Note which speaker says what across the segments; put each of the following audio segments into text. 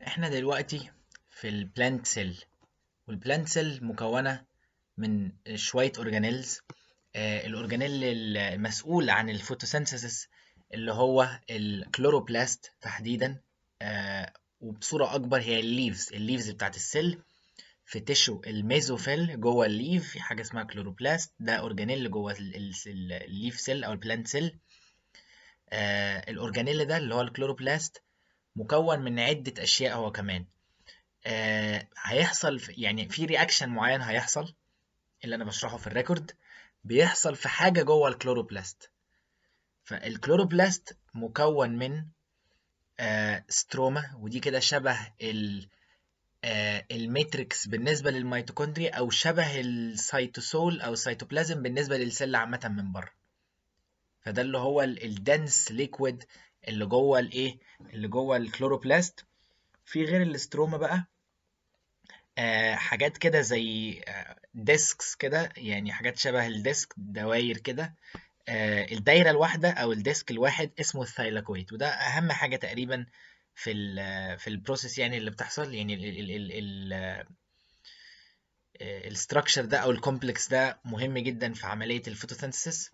Speaker 1: احنا دلوقتي في ال plant cell، وال plant cell مكونة من شوية organelles. ال organelle المسؤول عن ال photosynthesis اللي هو ال chloroplast تحديدا، آه، وبصورة أكبر هي ال leaves بتاعت ال cell. في tissue ال mesophyll جوه ال leaf في حاجة اسمها chloroplast، ده organelle جوه ال leaf cell أو ال plant cell. ال organelle ده اللي هو ال chloroplast مكون من عدة أشياء هو كمان. هيحصل يعني في reaction معين هيحصل اللي انا بشرحه في ال record، بيحصل في حاجة جوه ال chloroplast. فال chloroplast مكون من stroma، ودي كده شبه ال ال matrix بالنسبة للميتوكوندريا، او شبه ال cytosol او السيتوبلازم بالنسبة لل cell عامة من بره. فده اللي هو ال dense liquid اللي جوه الايه، اللي جوه ال chloroplast. في غير ال stroma بقى حاجات كده زي disks كده، يعني حاجات شبه ال disk، دواير كده. الدايرة الواحدة أو ال disk الواحد اسمه ال thylakoid، وده أهم حاجة تقريبا في ال process يعني اللي بتحصل. يعني ال ال structure ده أو ال complex ده مهم جدا في عملية ال photosynthesis.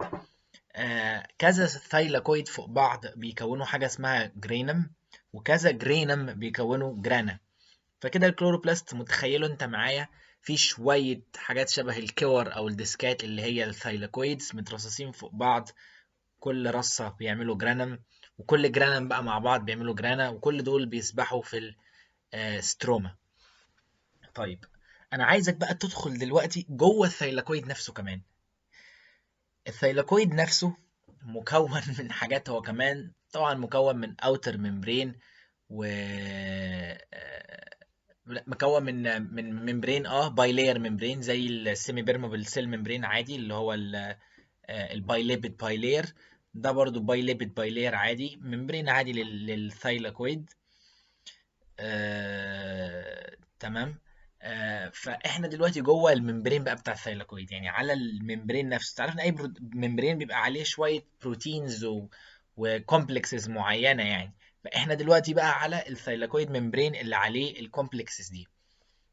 Speaker 1: كذا thylakoid فوق بعض بيكونوا حاجة اسمها granum، وكذا granum بيكونوا grana. فكده ال chloroplast متخيله انت معايا في شوية حاجات شبه الكور او الديسكات اللي هي ال thylakoids مترصصين فوق بعض، كل رصة بيعملوا granum، وكل granum بقى مع بعض بيعملوا grana، وكل دول بيسبحوا في ال stroma. طيب انا عايزك بقى تدخل دلوقتي جوه ال thylakoid نفسه كمان. ال thylakoid نفسه مكون من حاجات هو كمان، طبعا مكون من outer membrane و لا، مكون من membrane، bilayer membrane زي ال semipermeable cell membrane عادي اللي هو ال bilipid bilayer. ده برضو bilipid bilayer عادي، membrane عادي لل thylakoid. تمام. فاحنا دلوقتي جوه ال membrane بقى بتاع ال thylakoid، يعني على ال membrane نفسه. تعرف ان اي membrane بيبقى عليه شوية proteins و complexes معينة يعني. فاحنا دلوقتي بقى على ال thylakoid membrane اللي عليه ال complexes دي.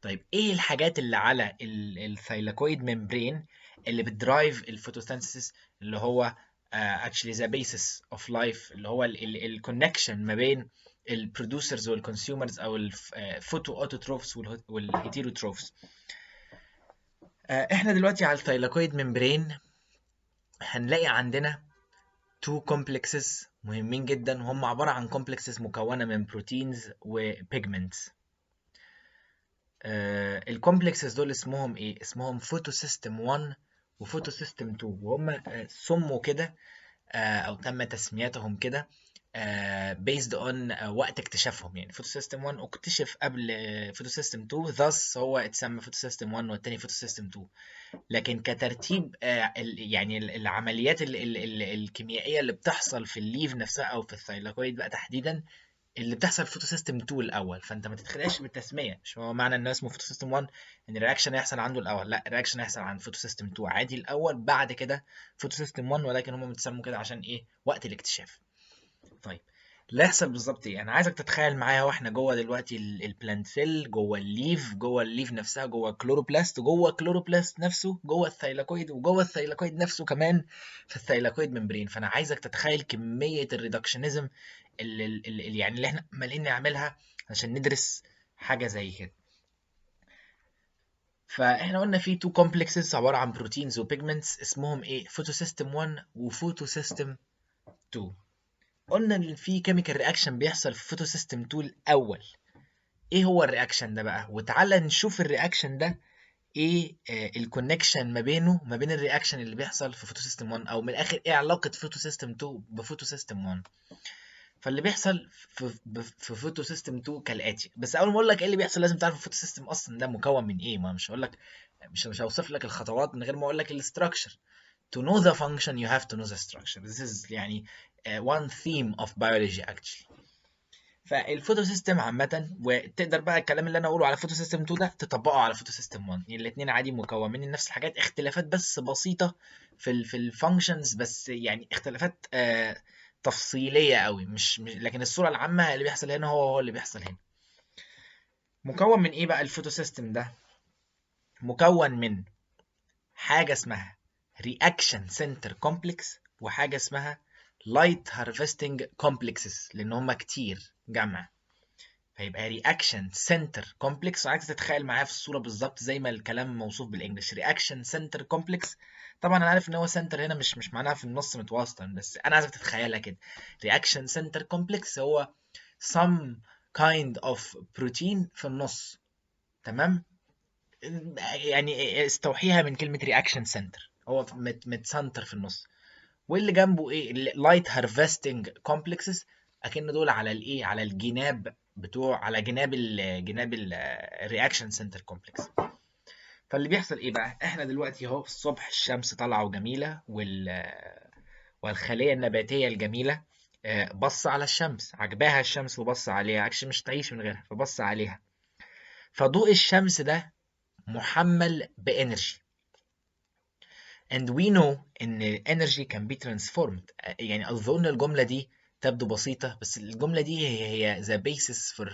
Speaker 1: طيب ايه الحاجات اللي على ال thylakoid membrane اللي بت drive ال photosynthesis اللي هو actually the basis of life، اللي هو ال connection ما بين ال producers وال consumers او ال photoautotrophs وال heterotrophs؟ احنا دلوقتي على ال thylakoid membrane هنلاقي عندنا two complexes مهمين جدا، وهم عبارة عن complexes مكونة من proteins و pigments. ال complexes دول اسمهم ايه؟ اسمهم photosystem 1 و photosystem 2، وهم سموا كده او تم تسميتهم كده based on وقت اكتشافهم. يعني photosystem 1 اكتشف قبل photosystem 2، thus هو اتسمى photosystem 1 والتاني photosystem 2. لكن كترتيب يعني العمليات الكيميائية اللي بتحصل في ال leaf نفسها او في ال thylakoid بقى تحديدا، اللي بتحصل في photosystem 2 الاول. فانت ما تتخدعش بالتسميه، مش هو معنى ان اسمه photosystem 1 ان ال reaction هيحصل عنده الاول، لا، ال reaction هيحصل عند photosystem 2 عادي الاول، بعد كده photosystem 1، ولكن هم متسموا كده عشان ايه؟ وقت الاكتشاف. طيب اللي هيحصل بالظبط ايه؟ انا عايزك تتخيل معايا واحنا جوه دلوقتي ال plant cell، جوه ال leaf، جوه ال leaf نفسها، جوه ال chloroplast، جوه ال chloroplast نفسه، جوه ال thylakoid، وجوه ال thylakoid نفسه كمان في ال thylakoid membrane. فانا عايزك تتخيل كمية ال reductionism اللي يعني اللي احنا عمالين نعملها عشان ندرس حاجة زي كده. فاحنا قلنا في two complexes عبارة عن proteins و pigments، اسمهم ايه؟ photosystem 1 و photosystem 2. قلنا ان في chemical reaction بيحصل في photosystem 2 الاول. ايه هو ال reaction ده بقى؟ وتعالى نشوف ال reaction ده ايه ال connection ما بينه وما بين ال reaction اللي بيحصل في photosystem 1، او من الاخر ايه علاقة photosystem 2 ب photosystem 1. فاللي بيحصل في photosystem 2 كالاتي. بس اول ما اقول لك ايه اللي بيحصل لازم تعرف ال photosystem اصلا ده مكون من ايه. ما مش هقول لك، مش هوصف لك الخطوات من غير ما اقول لك ال structure. to know the function you have to know the structure. this is يعني one theme of biology actually. فال photosystem عامة، وتقدر بقى الكلام اللي انا اقوله على photosystem 2 ده تطبقه على photosystem 1، يعني الاثنين عادي مكونين من نفس الحاجات، اختلافات بس بسيطة في ال functions بس، يعني اختلافات تفصيلية قوي، مش لكن الصورة العامة اللي بيحصل هنا هو هو اللي بيحصل هنا. مكون من ايه بقى ال photosystem ده؟ مكون من حاجة اسمها reaction center complex وحاجه اسمها light harvesting complexes، لان هما كتير جمع. فيبقى reaction center complex، وعايز تتخيل معايا في الصورة بالظبط زي ما الكلام موصوف بال English، reaction center complex. طبعا انا عارف ان هو center هنا مش معناها في النص متوسطا، بس انا عايزك تتخيلها كده. reaction center complex هو some kind of protein في النص، تمام؟ يعني استوحيها من كلمة reaction center، هو متسنتر في النص. واللي جنبه ايه؟ ال light harvesting complexes، اكن دول على الايه، على الجناب بتوع، على جناب ال جناب ال reaction center complex. فاللي بيحصل ايه بقى؟ احنا دلوقتي اهو الصبح الشمس طالعه وجميلة، والخليه النباتية الجميلة بص على الشمس، عجباها الشمس وبص عليها، عكس مش تعيش من غيرها، فبص عليها. فضوء الشمس ده محمل ب energy، and we know ان energy can be transformed. يعني اظن الجملة دي تبدو بسيطة، بس الجملة دي هي the basis for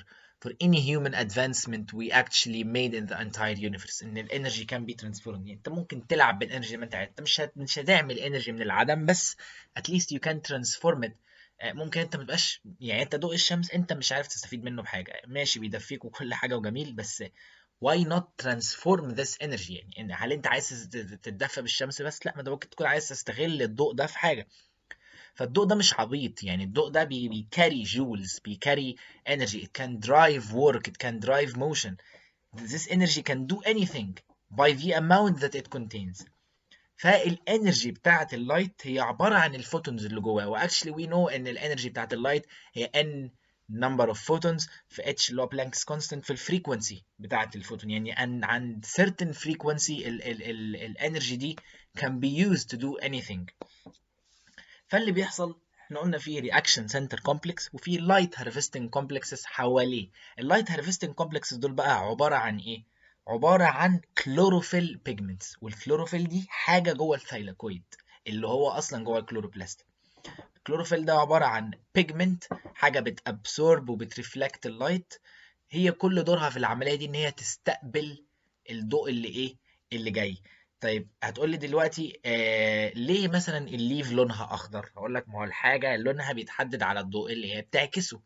Speaker 1: any human advancement we actually made in the entire universe، ان ال energy can be transformed. يعني انت ممكن تلعب بال energy ما انت عايز، انت مش هتعمل energy من العدم، بس at least you can transform it. ممكن انت ما تبقاش، يعني انت ضوء الشمس انت مش عارف تستفيد منه بحاجة، ماشي بيدفيك وكل حاجة وجميل، بس why not transform this energy؟ يعني إن هل انت عايز تتدفى بالشمس بس؟ لا، ما انت ممكن تكون عايز تستغل الضوء ده في حاجة. فالضوء ده مش عبيط، يعني الضوء ده بي carry joules، بي carry energy، it can drive work، it can drive motion. this energy can do anything by the amount that it contains. فال energy بتاعت ال light هي عبارة عن ال photons اللي جواه، و actually we know ان ال energy بتاعت ال light هي n number of photons في h اللي هو Planck's constant في ال frequency بتاعت الفوتون. يعني ان عند certain frequency ال energy دي can be used to do anything. فاللي بيحصل احنا قلنا فيه reaction center complex وفي light harvesting complexes حواليه. ال light harvesting complexes دول بقى عبارة عن ايه؟ عبارة عن chlorophyll pigments، وال chlorophyll دي حاجة جوه ال thylakoid اللي هو اصلا جوه ال chloroplast. ال chlorophyll ده عبارة عن pigment، حاجة بت absorb وبت reflect ال light. هي كل دورها في العملية دي ان هي تستقبل الضوء اللي ايه، اللي جاي. طيب هتقول لي دلوقتي ليه مثلا ال leaf لونها اخضر؟ هقول لك ما هو الحاجة لونها بيتحدد على الضوء اللي هي بتعكسه.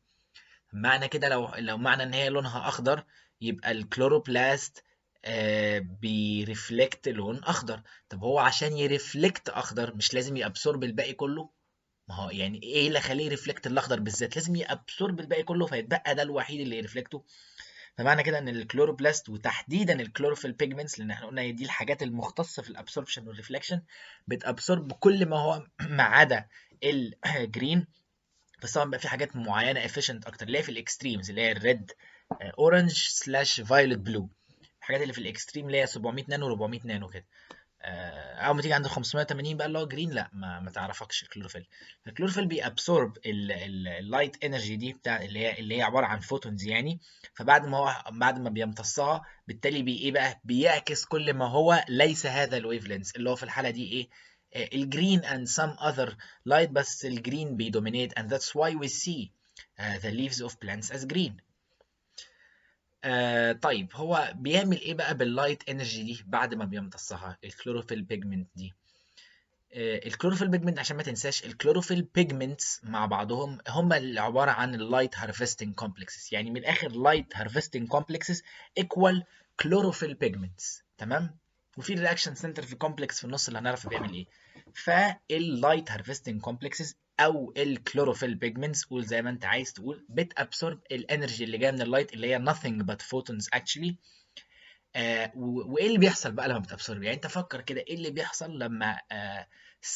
Speaker 1: معنى كده لو معنى ان هي لونها اخضر يبقى ال chloroplast بي reflect لون اخضر. طب هو عشان ي reflect اخضر مش لازم ي absorb الباقي كله؟ ما هو يعني ايه اللي خليه ي reflect الاخضر بالذات؟ لازم ي absorb الباقي كله، فيتبقى ده الوحيد اللي ي reflect ه. فمعنى كده ان ال chloroplast وتحديدا ال chlorophyll pigments، لان احنا قلنا هي دي الحاجات المختصة في ال absorption وال reflection، بت absorb كل ما هو ما عدا ال green. بس طبعا بقى في حاجات معينة efficient اكتر اللي هي في ال extremes، اللي هي ال red orange slash violet blue، الحاجات اللي في ال extreme اللي هي 700 نانو 400 نانو كده. اول ما تيجي عند 580 بقى اللي هو green، لا ما تعرفكش ال chlorophyll. ال chlorophyll بي absorb ال light energy دي بتاع اللي هي عبارة عن photons يعني. فبعد ما هو بعد ما بيمتصها بالتالي بي ايه بقى، بيعكس كل ما هو ليس هذا ال wavelength اللي هو في الحالة دي ايه، ال green and some other light، بس ال green بي dominate and that's why we see the leaves of plants as green. طيب هو بيعمل ايه بقى بال light energy دي بعد ما بيمتصها ال chlorophyll pigment دي؟ ال chlorophyll pigment، عشان ما تنساش ال chlorophyll pigments مع بعضهم هم اللي عبارة عن ال light harvesting complexes. يعني من الاخر light harvesting complexes equal chlorophyll pigments، تمام؟ وفي ال reaction center في complex في النص اللي هنعرف بيعمل ايه. فال light harvesting complexes او ال chlorophyll pigments، قول زي ما انت عايز تقول، بت absorb ال energy اللي جاية من ال light اللي هي nothing but photons actually. وايه اللي بيحصل بقى لما بت absorb؟ يعني انت فكر كده ايه اللي بيحصل لما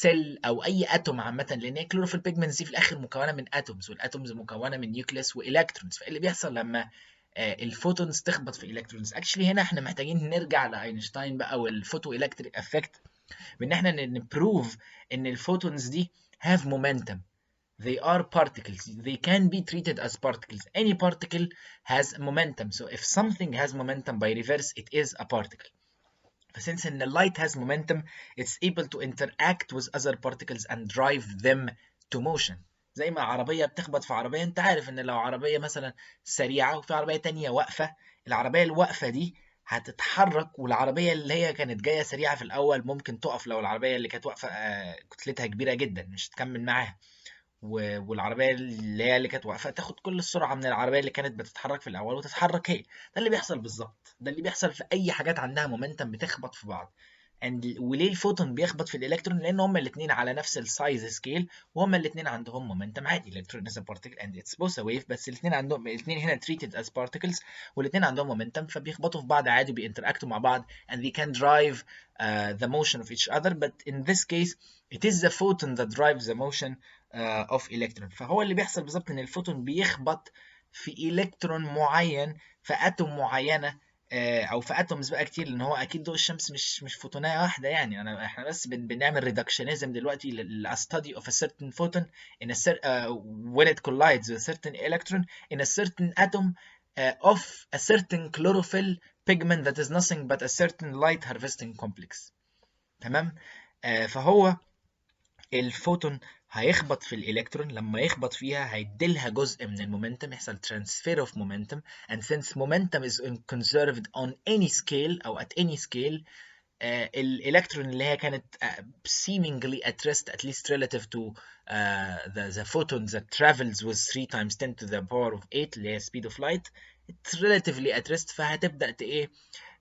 Speaker 1: cell او اي atom عامة، لان هي chlorophyll pigments دي في الاخر مكونة من atoms، وال atoms مكونة من nucleus و electrons. فايه اللي بيحصل لما ال photons تخبط في electrons؟ actually هنا احنا محتاجين نرجع لاينشتاين بقى وال photoelectric effect، بان احنا ن prove ان ال photons دي have momentum، they are particles، they can be treated as particles، any particle has momentum, so if something has momentum by reverse it is a particle. Since ان the light has momentum, it's able to interact with other particles and drive them to motion. زي ما عربية بتخبط في عربيه، انت عارف ان لو عربية مثلا سريعة وفي عربية تانية واقفه، العربية الواقفه دي هتتحرك، والعربية اللي هي كانت جاية سريعة في الاول ممكن تقف لو العربية اللي كانت واقفة كتلتها كبيرة جدا مش هتكمل معاها، والعربية اللي هي اللي كانت واقفة تاخد كل السرعة من العربية اللي كانت بتتحرك في الاول وتتحرك هي. ده اللي بيحصل بالظبط، ده اللي بيحصل في اي حاجات عندها momentum بتخبط في بعض. وليه الفوتون بيخبط في الالكترون؟ لان هما الاثنين على نفس ال size scale، وهما الاثنين عندهم momentum عادي. الالكترون is particle and it's both a wave، بس الاثنين عندهم، الاثنين هنا treated as particles، والاثنين عندهم momentum، فبيخبطوا في بعض عادي وبي interact وا مع بعض and they can drive the motion of each other. but in this case it is the photon that drives the motion of electron. فهو اللي بيحصل بالظبط ان الفوتون بيخبط في الكترون معين في atom معينه، او في atoms بقى كتير، لان هو اكيد ضوء الشمس مش فوتونيه واحدة يعني. احنا بس بنعمل reductionism دلوقتي لل study of a certain photon in a when it collides with a certain electron in a certain atom of a certain chlorophyll pigment that is nothing but a certain light harvesting complex. تمام. فهو الفوتون هيخبط في الالكترون، لما يخبط فيها هيديلها جزء من ال momentum، يحصل transfer of momentum، and since momentum is conserved on any scale او at any scale، الالكترون اللي هي كانت seemingly at rest at least relative to the photon that travels with 3 times 10 to the power of 8 اللي هي speed of light، it's relatively at rest. فهتبدأ ايه،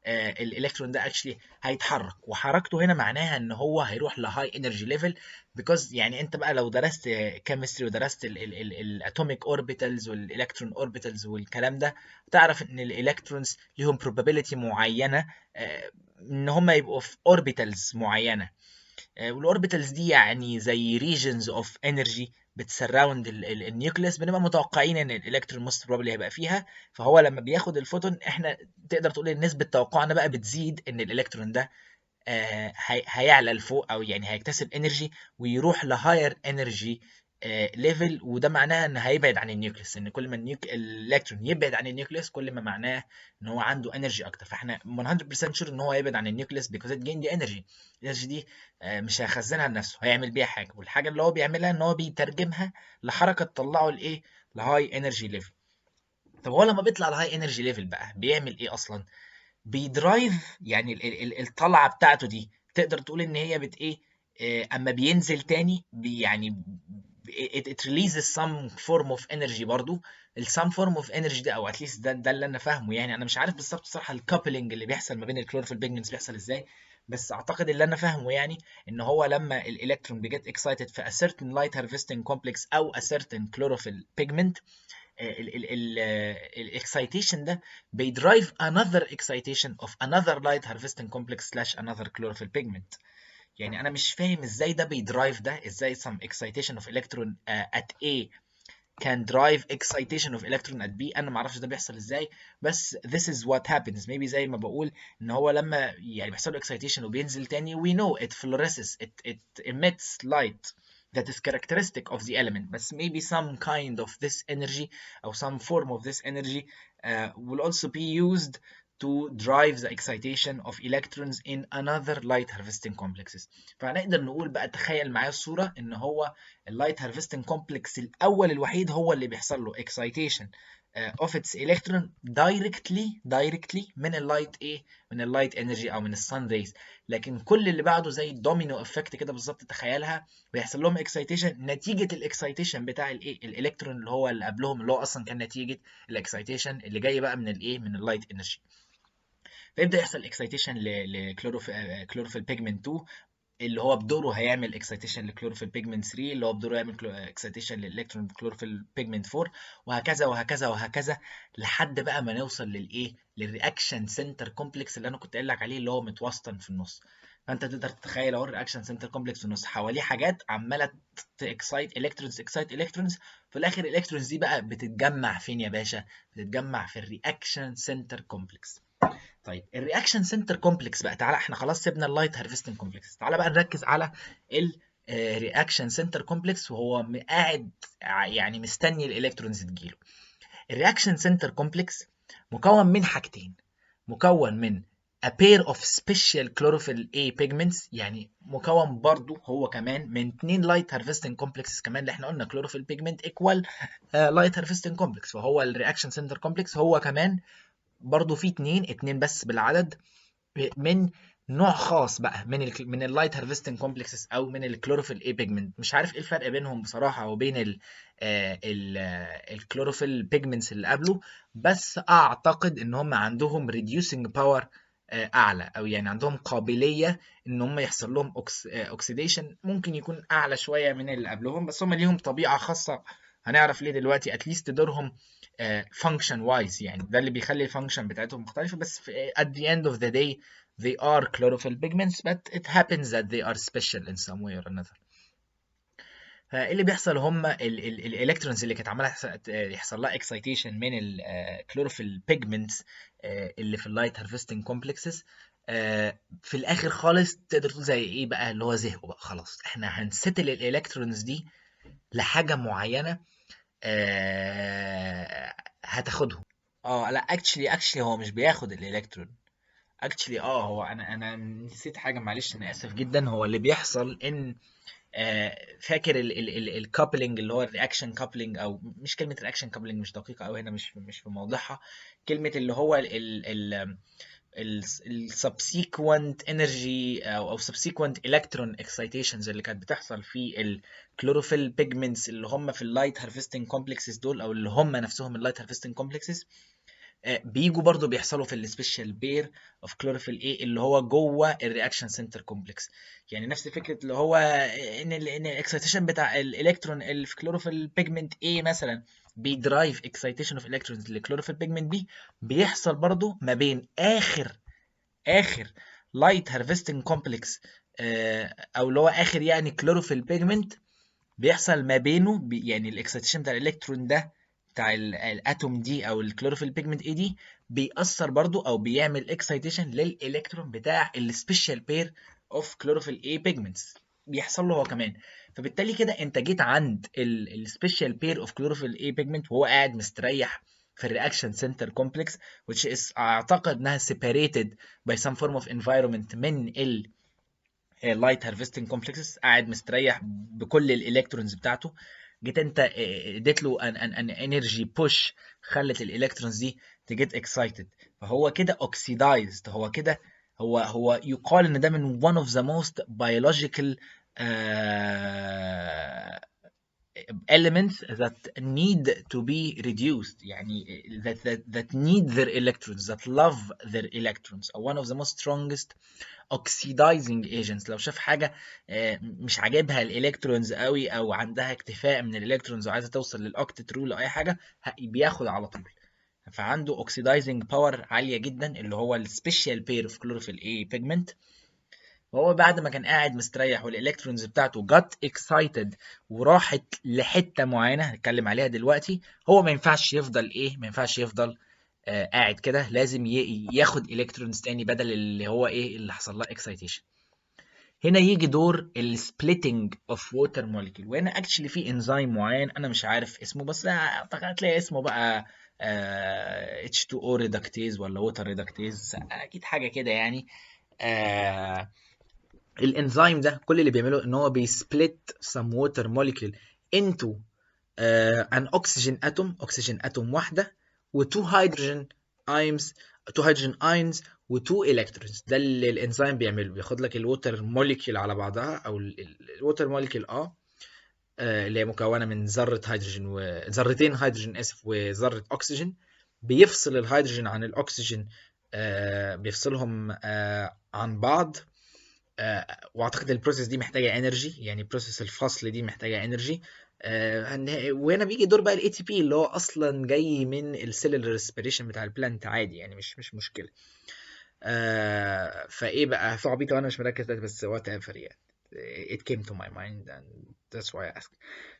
Speaker 1: الالكترون ده actually هيتحرك، وحركته هنا معناها ان هو هيروح ل high energy level، because يعني انت بقى لو درست chemistry ودرست ال atomic orbitals وال electron orbitals والكلام ده، تعرف ان ال electrons ليهم probability معينة ان هم يبقوا في orbitals معينه، وال orbitals دي يعني زي regions of energy بت surround ال nucleus، بنبقى متوقعين ان الالكترون most probably هيبقى فيها. فهو لما بياخد الفوتون، احنا تقدر تقول ان نسبه توقعنا بقى بتزيد ان الالكترون ده هيعلى لفوق، او يعني هيكتسب energy ويروح ل higher energy level، وده معناه ان هيبعد عن ال nucleus، ان كل ما الالكترون يبعد عن ال nucleus كل ما معناه ان هو عنده energy اكتر. فاحنا 100% sure ان هو هيبعد عن ال nucleus because it gained energy. ال energy دي مش هيخزنها لنفسه، هيعمل بيها حاجه، والحاجة اللي هو بيعملها ان هو بيترجمها لحركة تطلعه لايه، ل high energy level. طب هو لما بيطلع ل high energy level بقى بيعمل ايه اصلا؟ بي drive يعني الطلعة بتاعته دي تقدر تقول ان هي بت ايه، اما بينزل تاني بي يعني it releases some form of energy برضو. ال some form of energy ده، او at least ده اللي انا فاهمه يعني، انا مش عارف بالظبط الصراحة ال coupling اللي بيحصل ما بين ال chlorophyll pigments بيحصل ازاي، بس اعتقد اللي انا فاهمه يعني ان هو لما الالكترون بي get excited في a certain light harvesting complex او a certain chlorophyll pigment، ال excitation ده بي drive another excitation of another light harvesting complex slash another chlorophyll pigment. يعني انا مش فاهم ازاي ده بي drive ده، ازاي some excitation of electron at A can drive excitation of electron at B. انا ما اعرفش ده بيحصل ازاي، بس this is what happens. maybe زي ما بقول ان هو لما يعني بيحصل له excitation وبينزل تاني، we know it fluoresces، it emits light that is characteristic of the element، بس maybe some kind of this energy or some form of this energy will also be used to drive the excitation of electrons in another light harvesting complexes. فهنقدر نقول بقى، تخيل معايا الصورة، ان هو ال light harvesting complex الاول الوحيد هو اللي بيحصل له excitation of its electron directly من ال light ايه، من ال light energy او من ال sun rays، لكن كل اللي بعده زي ال domino effect كده بالظبط، تخيلها بيحصل لهم excitation نتيجة ال excitation بتاع الايه، الالكترون اللي هو اللي قبلهم، اللي هو اصلا كان نتيجة ال excitation اللي جاي بقى من الايه، من ال light energy. فيبدا يحصل excitation ل chlorophyll pigment 2، اللي هو بدوره هيعمل excitation ل chlorophyll pigment 3، اللي هو بدوره يعمل excitation لل electron chlorophyll pigment 4، وهكذا وهكذا وهكذا، لحد بقى ما نوصل للايه، لل reaction center complex اللي انا كنت قايل لك عليه، اللي هو متوسطن في النص. فانت تقدر تتخيل اهو ال reaction center complex في النص، حواليه حاجات عماله ت excite electrons، excite electrons، في الاخر ال electrons دي بقى بتتجمع فين يا باشا؟ بتتجمع في ال reaction center complex. طيب ال reaction center complex بقى، تعالى احنا خلاص سيبنا ال light harvesting complex، تعالى بقى نركز على ال reaction center complex، وهو قاعد يعني مستني ال electrons تجيله. ال reaction center complex مكون من حاجتين، مكون من a pair of special chlorophyll A pigments، يعني مكون برضو هو كمان من اتنين light harvesting complexes كمان، اللي احنا قلنا chlorophyll pigment equal light harvesting complex، فهو ال reaction center complex هو كمان برضو فيه اتنين بس بالعدد، من نوع خاص بقى من ال light harvesting complexes او من ال chlorophyll a pigment. مش عارف ايه الفرق بينهم بصراحة وبين ال ال ال chlorophyll pigments اللي قبله، بس اعتقد ان هم عندهم reducing power اعلى، او يعني عندهم قابلية ان هم يحصل لهم oxidation ممكن يكون اعلى شوية من اللي قبلهم، بس هم ليهم طبيعة خاصة هنعرف ليه دلوقتي. at least دورهم function wise، يعني ده اللي بيخلي ال function بتاعتهم مختلفة، بس at the end of the day they are chlorophyll pigments, but it happens that they are special in some way or another. فايه اللي بيحصل؟ هم ال electrons اللي كانت عماله يحصل لها excitation من ال chlorophyll pigments اللي في ال light harvesting complexes، في الاخر خالص تقدر تقول زي ايه بقى، اللي هو زهقوا بقى خلاص، احنا هن settle ال electrons دي لحاجة معينة هتاخدهم. لا actually هو مش بياخد الالكترون actually. هو انا نسيت حاجة، معلش انا اسف جدا. هو اللي بيحصل ان فاكر ال coupling اللي هو ال reaction coupling، او مش كلمة reaction coupling مش دقيقة قوي هنا، مش في موضعها، كلمة اللي هو ال ال subsequent energy او subsequent electron excitations اللي كانت بتحصل في ال chlorophyll pigments اللي هم في ال light harvesting complexes دول، او اللي هم نفسهم ال light harvesting complexes، بيجوا برضو بيحصلوا في ال special pair of chlorophyll a اللي هو جوه ال reaction center complex. يعني نفس فكرة اللي هو ان ال excitation بتاع الالكترون اللي في chlorophyll pigment A مثلا بي drive excitation of electrons ل chlorophyll pigment B، بيحصل برضو ما بين اخر light harvesting complex، او اللي هو اخر يعني chlorophyll pigment، بيحصل ما بينه يعني ال excitation بتاع الالكترون ده بتاع ال atom دي او ال chlorophyll pigment A دي، بيأثر برضو او بيعمل excitation للالكترون بتاع ال special pair of chlorophyll A pigments، بيحصل له هو كمان. فبالتالي كده انت جيت عند ال special pair of chlorophyll A pigment وهو قاعد مستريح في ال reaction center complex، which is اعتقد انها separated by some form of environment من ال light harvesting complexes، قاعد مستريح بكل ال electrons بتاعته، جيت انت اديت له an energy push خلت ال electrons دي ت get excited، فهو كده oxidized. هو كده هو يقال ان ده من one of the most biological elements that need to be reduced، يعني that need their electrons, that love their electrons, one of the most strongest oxidizing agents. لو شاف حاجة مش عاجبها ال electrons قوي او عندها اكتفاء من ال electrons وعايزة توصل لل octet rule او اي حاجة، بياخد على طول. فعنده oxidizing power عالية جدا اللي هو ال special pair of chlorophyll A pigment. وهو بعد ما كان قاعد مستريح وال electrons بتاعته got excited وراحت لحته معينة هنتكلم عليها دلوقتي، هو ما ينفعش يفضل ايه، ما ينفعش يفضل قاعد كده، لازم ياخد electrons تاني بدل اللي هو ايه اللي حصل لها excitation. هنا يجي دور ال splitting of water molecule، وهنا actually في انزيم معين انا مش عارف اسمه، بس اعتقد هتلاقي اسمه بقى H2O reductase ولا water reductase، اكيد حاجة كده يعني. الانزيم ده كل اللي بيعمله ان هو بي split some water molecule into an oxygen atom، oxygen atom واحدة و 2 hydrogen ions، 2 hydrogen ions و 2 electrons. ده اللي الانزيم بيعمله، بياخد لك ال water molecule على بعضها، او ال water molecule اللي هي مكونة من ذره هيدروجين وذرتين هيدروجين اسف وذره اكسجين، بيفصل الهيدروجين عن الاكسجين، بيفصلهم عن بعض. واعتقد ال process دي محتاجه energy، يعني process الفصل دي محتاجه energy. وهنا بيجي دور بقى ال ATP اللي هو اصلا جاي من ال cellular respiration بتاع ال plant عادي، يعني مش مشكلة. فايه بقى في عبيطه وانا مش مركز دلوقتي، بس whatever يعني it came to my mind and that's why I asked.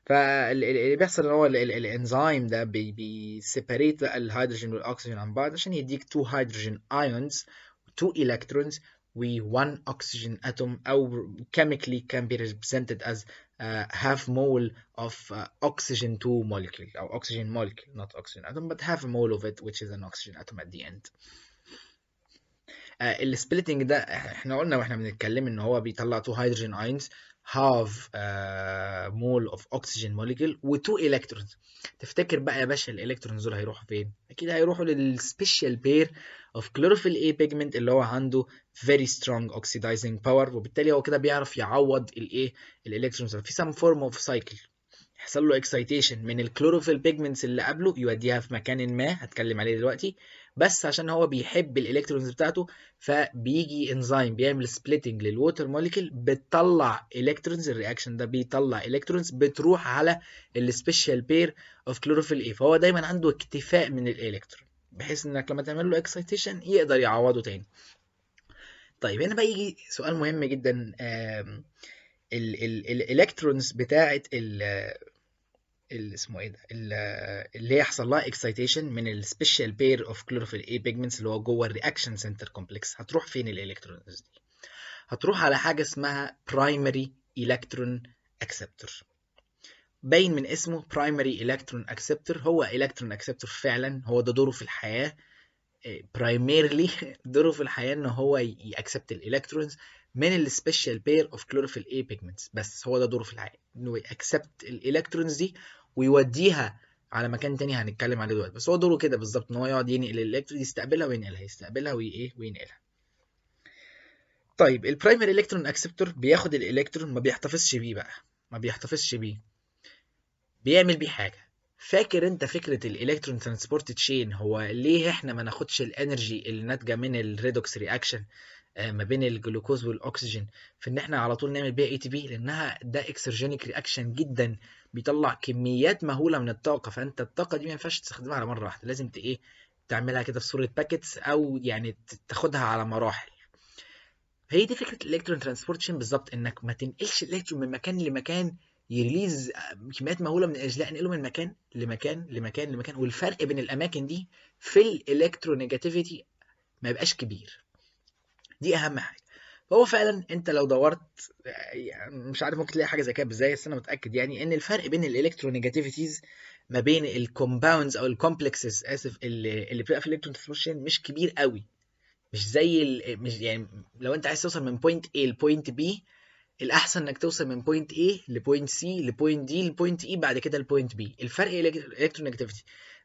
Speaker 1: فاللي بيحصل ان هو الانزيم ده بي separate بقى الهيدروجين والاكسجين عن بعض عشان يديك 2 hydrogen ions، 2 electrons و 1 oxygen atom، أو chemically can be represented as half mole of oxygen 2 molecule أو oxygen molecule, not oxygen atom, but half a mole of it, which is an oxygen atom at the end. ال splitting ده احنا قلنا واحنا بنتكلم ان هو بيطلع 2 hydrogen ions، half mole of oxygen molecule و2 electrons. تفتكر بقى يا باشا ال electrons دول هيروحوا فين؟ اكيد هيروحوا لل special pair of chlorophyll A pigment اللي هو عنده very strong oxidizing power، وبالتالي هو كده بيعرف يعوض الايه؟ ال electrons. في some form of cycle يحصل له excitation من ال chlorophyll pigments اللي قبله، يوديها في مكان ما هتكلم عليه دلوقتي. بس عشان هو بيحب ال electrons بتاعته، فبيجي انزيم بيعمل splitting لل water molecule، بتطلع electrons. ال reaction ده بيطلع electrons بتروح على ال special pair of chlorophyll A. فهو دايما عنده اكتفاء من الالكترون، بحيث انك لما تعمل له excitation يقدر يعوضه تاني. طيب، هنا بقى يجي سؤال مهم جدا. ال electrons بتاعه ال اسمه ايه ده، اللي يحصل لها excitation من ال special pair of chlorophyll A pigments اللي هو جوه ال reaction center complex، هتروح فين ال electrons دي؟ هتروح على حاجة اسمها primary electron acceptor. باين من اسمه primary electron acceptor، هو electron acceptor فعلا، هو ده دوره في الحياه. primarily دوره في الحياة ان هو ي accept ال electrons من ال special pair of chlorophyll A pigments، بس هو ده دوره في الحياه، انه ي accept ال electrons دي ويوديها على مكان تاني هنتكلم عليه دلوقتي. بس هو دوره كده بالظبط، ان هو يقعد ينقل الالكترون، يستقبلها وينقلها، يستقبلها وايه؟ وينقلها. طيب، ال primary electron acceptor بياخد الالكترون، ما بيحتفظش بيه بقى، ما بيحتفظش بيه، بيعمل بيه حاجه. فاكر انت فكرة ال electron transport chain؟ هو ليه احنا ما ناخدش ال energy اللي ناتجة من ال redox reaction ما بين الجلوكوز والاكسجين في ان احنا على طول نعمل بيها ATP؟ لانها ده exergonic reaction جدا، بيطلع كميات مهولة من الطاقه، فانت الطاقة دي ما ينفعش تستخدمها على مرة واحده، لازم ايه؟ تعملها كده في صوره packets، او يعني تاخدها على مراحل. هي دي فكرة ال electron transport chain بالظبط، انك ما تنقلش الالكترون من مكان لمكان ي release كميات مهولة من ال energy، لا، انقله من مكان لمكان لمكان لمكان، والفرق بين الاماكن دي في ال electronegativity ما يبقاش كبير. دي اهم حاجه. فهو فعلا انت لو دورت، يعني مش عارف ممكن تلاقي حاجة زي كده ازاي، بس انا متاكد يعني ان الفرق بين ال electronegativities ما بين ال compounds او ال complexes، اسف، اللي بتبقى في ال electron transport مش كبير قوي. مش زي ال مش يعني لو انت عايز توصل من point A ل point B، الاحسن انك توصل من point A ل point C ل point D ل point E، بعد كده ل point B. الفرق electronegativity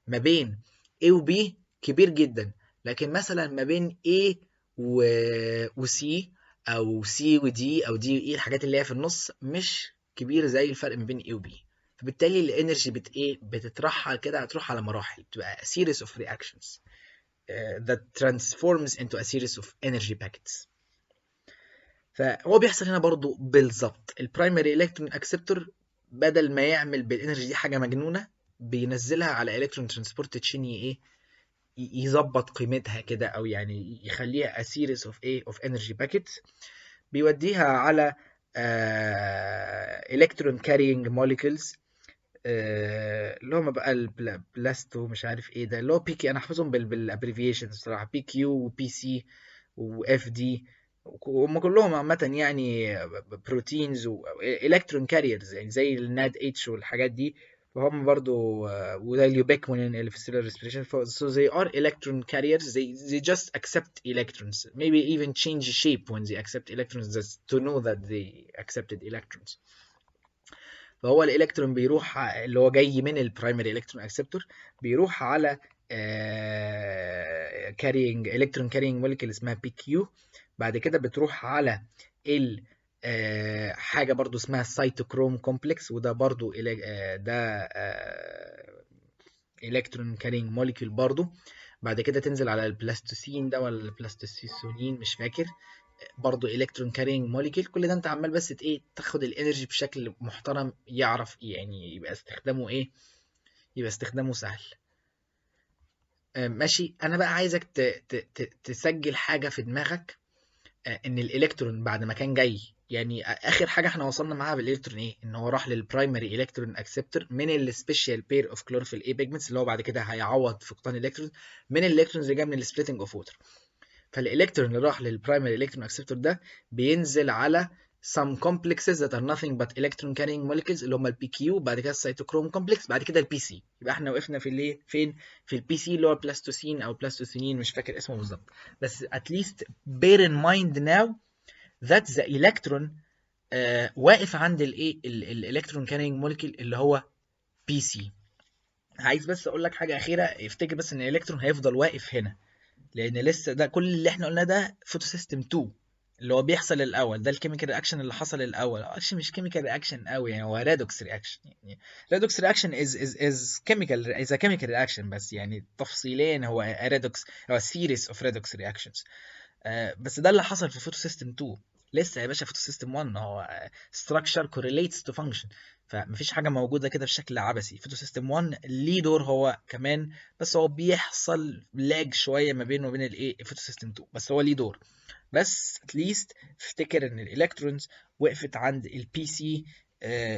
Speaker 1: ما بين A و B كبير جدا، لكن مثلا ما بين A و C او C و D او D و E، الحاجات اللي هي في النص، مش كبير زي الفرق ما بين A و B. فبالتالي ال energy بت ايه؟ بتترحل كده، هتروح على مراحل، بتبقى series of reactions that transforms into a series of energy packets. فهو بيحصل هنا برضو بالظبط، ال primary electron acceptor بدل ما يعمل بال energy دي حاجة مجنونه، بينزلها على electron transport chain، ايه؟ يظبط قيمتها كده، او يعني يخليها a series of ايه؟ of energy packets. بيوديها على electron carrying molecules اللي هم بقى ال plasto مش عارف ايه ده، اللي هو PQ، انا حافظهم بال abbreviations بصراحه، PQ و PC و FD، وهم كلهم عامة يعني proteins و electron carriers، يعني زي ال NADH والحاجات دي، فهم برضو وده ال ubiquinone اللي في ال cellular respiration. so they are electron carriers، they just accept electrons، maybe even change shape when they accept electrons just to know that they accepted electrons. فهو الالكترون بيروح، اللي هو جاي من ال primary electron acceptor، بيروح على carrying electron carrying molecule اسمها PQ. بعد كده بتروح على ال حاجة برضو اسمها cytochrome complex، وده برضو ده electron carrying molecule برضو. بعد كده تنزل على ال plastocyanin ده ولا ال plastocyanin مش فاكر، برضو electron carrying molecule. كل ده انت عمال بس ايه؟ تاخد ال energy بشكل محترم، يعرف يعني يبقى استخدامه ايه؟ يبقى استخدامه سهل. ماشي، انا بقى عايزك تسجل حاجة في دماغك، ان الالكترون بعد ما كان جاي، يعني اخر حاجة احنا وصلنا معاها بالالكترون ايه؟ ان هو راح لل primary electron acceptor من ال special pair of chlorophyll A pigments، اللي هو بعد كده هيعوض فقدان الالكترون من ال electrons اللي جاية من ال splitting of water. فالالكترون اللي راح لل primary electron acceptor ده بينزل على some complexes that are nothing but electron carrying molecules اللي هم ال PQ، بعد كده ال cytochrome complex، بعد كده ال PC. يبقى احنا وقفنا في الايه؟ فين؟ في ال PC اللي هو ال plastocene او plastocyanin، مش فاكر اسمه بالظبط، بس at least bear in mind now that the electron واقف عند الايه؟ ال electron carrying molecule اللي هو PC. عايز بس اقول لك حاجة اخيره، افتكر بس ان الالكترون هيفضل واقف هنا، لان لسه ده كل اللي احنا قلناه ده photosystem 2 اللي هو بيحصل الاول، ده ال chemical reaction اللي حصل الاول. actually مش chemical reaction قوي يعني، هو redox reaction. يعني redox reaction is chemical is chemical reaction، بس يعني تفصيليا هو redox، هو series of redox reactions. بس ده اللي حصل في photosystem 2. لسه يا باشا photosystem 1 هو structure correlates to function، فمفيش حاجة موجودة كده بشكل عبثي. photosystem 1 ليه دور هو كمان، بس هو بيحصل lag شوية ما بينه وبين الايه؟ photosystem 2، بس هو ليه دور. بس at least افتكر ان ال electrons وقفت عند ال PC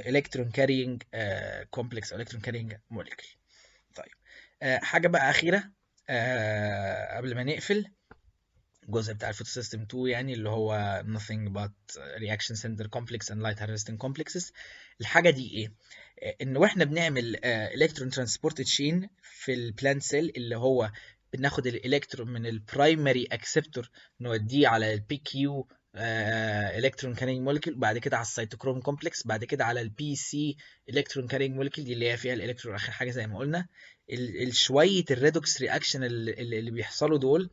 Speaker 1: electron carrying complex، electron carrying molecule. طيب، حاجة بقى اخيرة قبل ما نقفل الجزء بتاع ال photosystem 2، يعني اللي هو nothing but reaction center complex and light harvesting complexes. الحاجة دي ايه؟ ان واحنا بنعمل electron transport chain في ال plant cell، اللي هو بناخد الالكترون من ال primary acceptor نوديه على ال PQ electron carrying molecule، بعد كده على ال cytochrome complex، بعد كده على ال PC electron carrying molecule دي اللي هي فيها الالكترون اخر حاجة زي ما قلنا. شوية ال redox reaction اللي بيحصلوا دول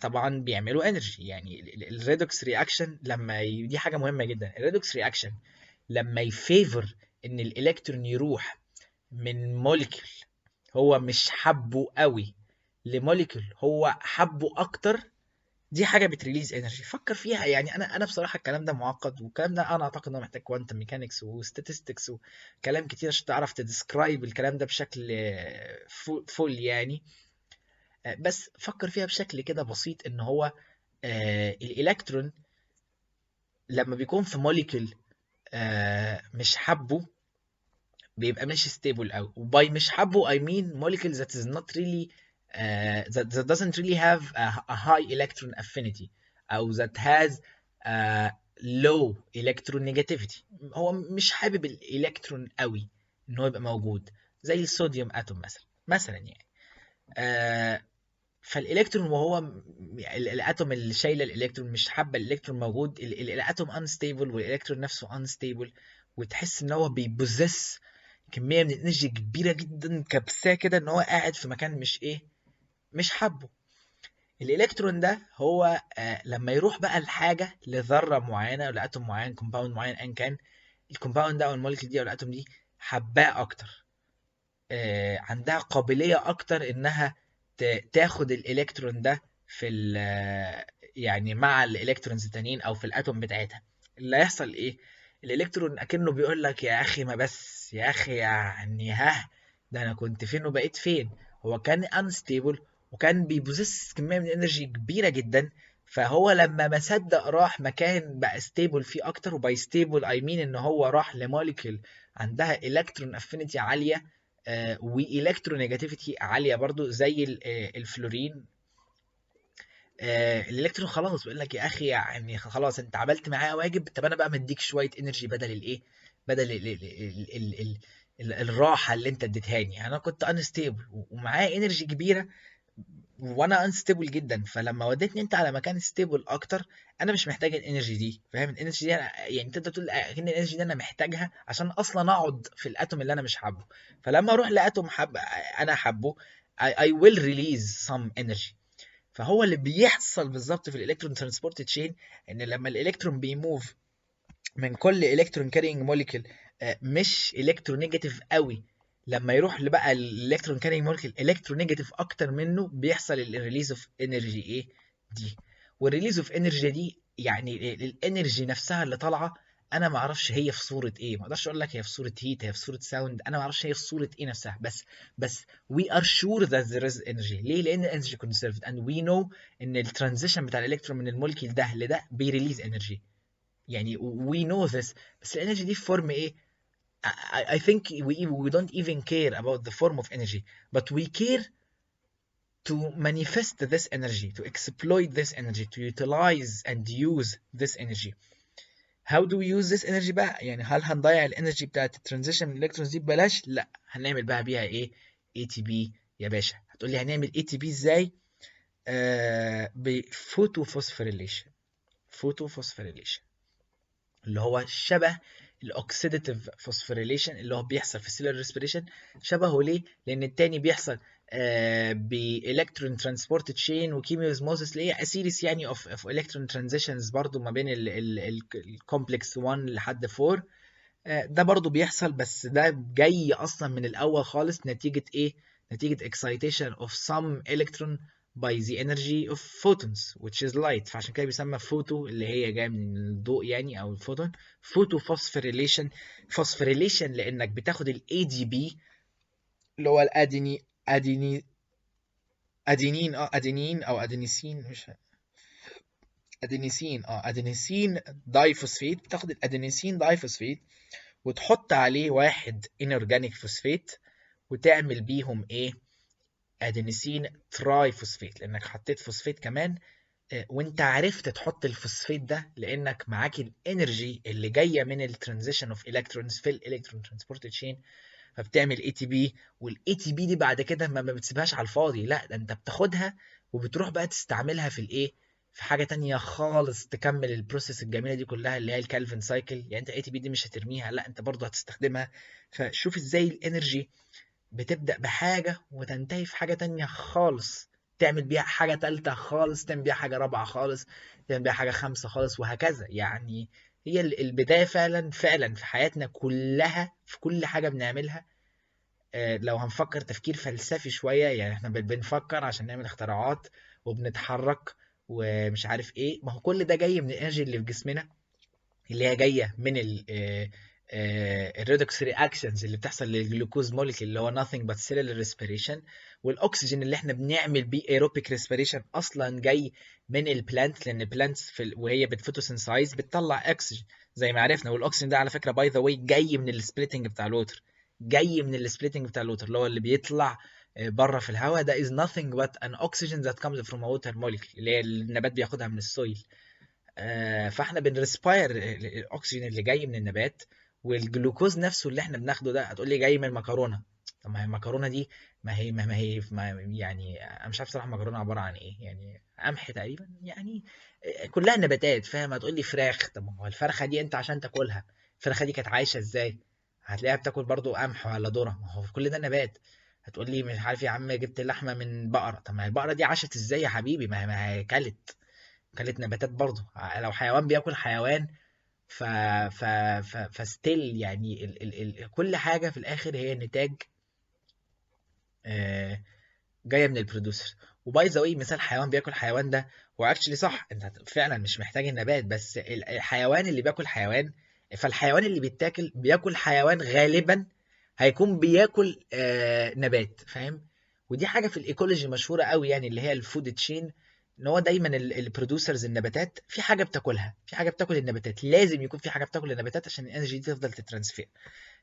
Speaker 1: طبعا بيعملوا energy. يعني ال redox reaction لما دي حاجة مهمة جدا، ال redox reaction لما ي favor ان الالكترون يروح من molecule هو مش حبه قوي ل molecule هو حبه اكتر، دي حاجة بت release energy. فكر فيها يعني، انا بصراحة الكلام ده معقد، والكلام ده انا اعتقد انه محتاج quantum mechanics و statistics وكلام كتير عشان تعرف ت describe الكلام ده بشكل full يعني. بس فكر فيها بشكل كده بسيط، ان هو الالكترون لما بيكون في molecule مش حبه بيبقى مش stable قوي. و by مش حبه I mean molecule that is not really that doesn't really have a high electron affinity او that has low electronegativity. هو مش حابب الالكترون قوي ان هو يبقى موجود، زي ال sodium atom مثلا يعني. فالالكترون وهو ال atom اللي شايله الالكترون مش حابة الالكترون موجود، ال atom unstable والالكترون نفسه unstable، وتحس ان هو بي possess كمية من ال energy كبيرة جدا كبساه كده، ان هو قاعد في مكان مش ايه، مش حابة. الالكترون ده هو لما يروح بقى لحاجة، لذره معينة او ل atom معين، compound معين، ان كان ال compound ده او ال molecule دي او ال atom دي حباه اكتر، عندها قابلية اكتر انها تاخد الالكترون ده في يعني مع ال electrons التانيين او في ال atom بتاعتها. اللي هيحصل ايه؟ الالكترون اكنه بيقول لك يا اخي ما بس يا اخي يعني ها، ده انا كنت فين وبقيت فين. هو كان unstable وكان بي possess كمية من ال energy كبيرة جدا، فهو لما ما صدق راح مكان بقى stable فيه اكتر. و by stable I mean ان هو راح ل molecule عندها electron affinity عالية و electronegativity عالية برضو زي الفلورين. الالكترون خلاص بيقول لك يا اخي يعني خلاص انت عملت معايا واجب، طب انا بقى مديك شوية energy بدل الايه، بدل ال ال ال ال ال ال الراحة اللي انت اديتهاني. انا كنت unstable ومعايا energy كبيرة وانا unstable جدا، فلما وديتني انت على مكان stable اكتر انا مش محتاج ال energy دي، فاهم؟ ال energy دي أنا يعني تقدر تقول ان ال energy دي انا محتاجها عشان اصلا اقعد في ال atom اللي انا مش حابه، فلما اروح ل atom حب انا حابة I will release some energy. فهو اللي بيحصل بالظبط في ال electron transport chain ان لما الالكترون بي move من كل electron carrying molecule مش electronegative قوي، لما يروح لبقى ال electron carrying molecule electronegative اكتر منه، بيحصل ال release of energy ايه دي. وال release of energy دي يعني ال energy نفسها اللي طالعه انا ما اعرفش هي في صوره ايه، ما اقدرش اقول لك هي في صوره heat، هي في صوره sound، انا ما اعرفش هي في صوره ايه نفسها، بس we are sure that there is energy. ليه؟ لان ال energy conserved and we know ان ال transition بتاع الالكترون من ال molecule ده لده بي release energy، يعني we know this. بس ال energy دي في form ايه؟ I think we don't even care about the form of energy, but we care to manifest this energy, to exploit this energy, to utilize and use this energy. How do we use this energy بقى؟ يعني هل هنضيع ال energy بتاعت ال transition من ال electrons دي ببلاش؟ لا، هنعمل بقى بيها ايه؟ ATP يا باشا. هتقول لي هنعمل ATP ازاي؟ ب photophosphorylation. photophosphorylation اللي هو شبه ال oxidative phosphorylation اللي هو بيحصل في ال cellular respiration. شبهه ليه؟ لان التاني بيحصل ب electron transport chain و chemiosmosis، اللي هي series يعني of electron transitions برضو ما بين ال complex 1 لحد 4. ده برضو بيحصل، بس ده جاي اصلا من الاول خالص نتيجة ايه؟ نتيجة excitation of some electron by the energy of photons which is light. فعشان كده بيسمى فوتو اللي هي جاية من الضوء يعني، او ال photon. photophosphorylation، phosphorylation لانك بتاخد ال ADP اللي هو الاديني اديني ادينين، ادينين او ادينيسين، مش ادينيسين، adenosine diphosphate. بتاخد ال adenosine diphosphate وتحط عليه واحد inorganic phosphate وتعمل بيهم ايه؟ adenosine triphosphate، لانك حطيت فوسفات كمان. وانت عرفت تحط الفوسفات ده لانك معاك ال energy اللي جاية من ال transition of electrons في ال electron transport chain، فبتعمل ATP. وال ATP دي بعد كده ما بتسيبهاش على الفاضي، لا ده انت بتاخدها وبتروح بقى تستعملها في الايه؟ في حاجة تانية خالص تكمل ال process الجميلة دي كلها اللي هي ال Calvin cycle. يعني انت ATP دي مش هترميها، لا انت برضه هتستخدمها. فشوف ازاي ال energy بتبدأ بحاجة وتنتهي في حاجة تانية خالص، تعمل بيها حاجة تالتة خالص، تعمل بيها حاجة رابعة خالص، تعمل بيها حاجة خامسة خالص، وهكذا. يعني هي البداية فعلا فعلا في حياتنا كلها، في كل حاجة بنعملها. لو هنفكر تفكير فلسفي شوية، يعني احنا بنفكر عشان نعمل اختراعات وبنتحرك ومش عارف ايه، ما هو كل ده جاي من ال energy اللي في جسمنا، اللي هي جاية من ال redox reactions اللي بتحصل لل glucose molecule اللي هو nothing but cellular respiration، والاكسجين اللي احنا بنعمل بيه aerobic respiration اصلا جاي من ال plant، لان ال plants وهي بت photosynthesize بتطلع اكسجين زي ما عرفنا. والاكسجين ده على فكرة by the way جاي من ال splitting بتاع ال water، جاي من ال splitting بتاع ال water اللي هو اللي بيطلع بره في الهواء ده is nothing but an oxygen that comes from a water molecule اللي هي النبات بياخدها من ال soil. فاحنا بن respire الاكسجين اللي جاي من النبات، والجلوكوز نفسه اللي احنا بناخده ده هتقول لي جاي من المكرونه. طب ما هي المكرونه دي ما هي ما هي ما يعني انا مش عارف صراحة المكرونه عبارة عن ايه، يعني قمح تقريبا، يعني كلها نباتات، فاهم؟ هتقول لي فراخ، طب ما هو الفرخه دي انت عشان تاكلها الفرخه دي كانت عايشه ازاي؟ هتلاقيها بتاكل برضو قمح ولا ذره، ما هو كل ده نبات. هتقول لي مش عارف يا عم جبت لحمه من بقرة، طب ما هي البقرة دي عاشت ازاي يا حبيبي؟ ما هي كلت نباتات برضو. لو حيوان بياكل حيوان ف ف ف ف still يعني ال ال ال كل حاجة في الاخر هي نتاج جاية من ال producer. و by the way مثال حيوان بياكل حيوان ده هو actually صح، انت فعلا مش محتاج النبات، بس الحيوان اللي بياكل حيوان، فالحيوان اللي بيتاكل بياكل حيوان غالبا هيكون بياكل نبات، فاهم؟ ودي حاجة في ال ecology مشهورة قوي، يعني اللي هي ال food chain، ان هو دايما ال producers النباتات في حاجة بتاكلها، في حاجة بتاكل النباتات، لازم يكون في حاجة بتاكل النباتات عشان ال energy دي تفضل تت transfer.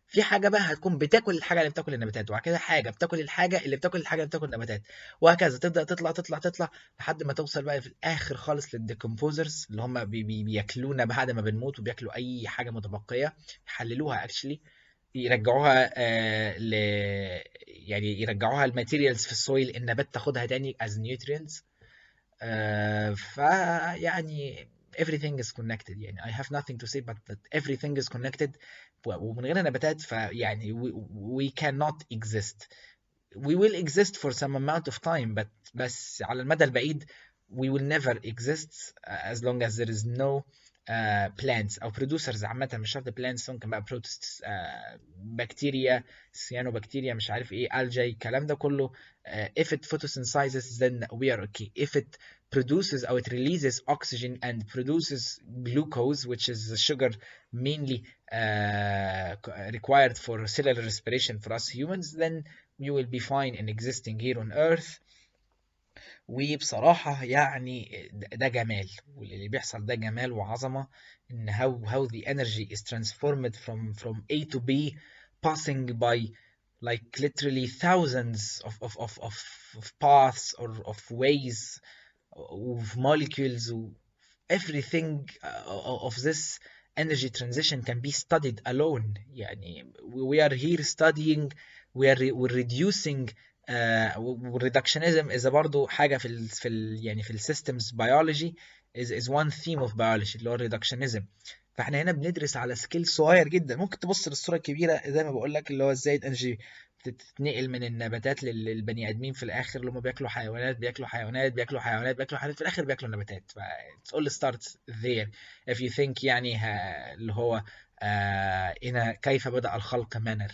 Speaker 1: في حاجة بقى هتكون بتاكل الحاجة اللي بتاكل النباتات، وبعد كده حاجة بتاكل الحاجة اللي بتاكل الحاجة اللي بتاكل النباتات، وهكذا تبدا تطلع تطلع تطلع لحد ما توصل بقى في الاخر خالص لل decomposers اللي هم بي بي بياكلونا بعد ما بنموت، وبياكلوا اي حاجة متبقيه يحللوها actually، يرجعوها ل يعني يرجعوها ال materials في ال soil، النبات تاخدها تاني as nutrients. فيعني everything is connected، يعني I have nothing to say but that everything is connected. ومن غير نباتات فيعني we cannot exist. We will exist for some amount of time, but بس على المدى البعيد we will never exist as long as there is no plants أو producers عامة، مش شرط plants، ممكن بقى protists، بكتيريا، سيانوبكتيريا، مش عارف ايه، algae، الكلام ده كله. If it photosynthesizes then we are okay. If it produces or it releases oxygen and produces glucose, which is the sugar mainly required for cellular respiration for us humans, then we will be fine in existing here on earth. وبصراحة يعني ده جمال، واللي بيحصل ده جمال وعظمة، إن how the energy is transformed from A to B, passing by like literally thousands of paths or of ways of molecules, everything of this energy transition can be studied alone. يعني we are here studying, we're reducing. Reductionism is برضو حاجة في ال يعني في ال systems biology, is one theme of biology اللي هو reductionism. فاحنا هنا بندرس على scale صغير جدا. ممكن تبص للصورة الكبيرة زي ما بقول لك، اللي هو ازاي ال energy بتتنقل من النباتات للبني ادمين في الاخر، اللي هم بياكلوا حيوانات، بياكلوا حيوانات، بياكلوا حيوانات، بياكلوا حيوانات، في الاخر بياكلوا نباتات. ف it's all starts there if you think يعني اللي هو هنا كيف بدأ الخلق manner.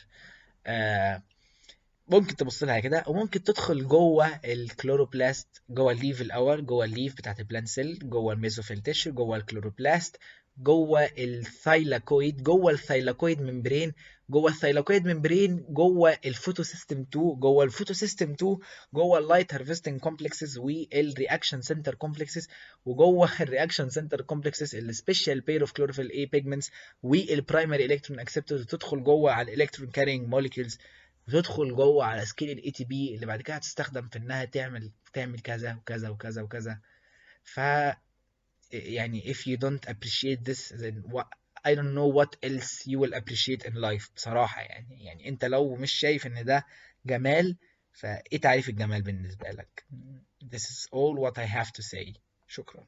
Speaker 1: ممكن تبص لها كده، وممكن تدخل جوه ال chloroplast، جوه ال leaf الاول، جوه ال leaf بتاعت ال plant cell، جوه ال mesophyll tissue، جوه ال chloroplast، جوه ال thylakoid، جوه ال thylakoid membrane، جوه ال thylakoid membrane، جوه ال photosystem 2، جوه ال photosystem 2، جوه ال light harvesting complexes وال reaction center complexes، وجوه ال reaction center complexes ال special pair of chlorophyll a pigments وال primary electron acceptors، تدخل جوه على ال electron carrying molecules، وتدخل جوه على scale ال ATP اللي بعد كده هتستخدم في انها تعمل كذا وكذا وكذا وكذا. ف يعني if you don't appreciate this, then what, I don't know what else you will appreciate in life بصراحة. يعني انت لو مش شايف ان ده جمال، فايه تعريف الجمال بالنسبة لك؟ This is all what I have to say. شكرا.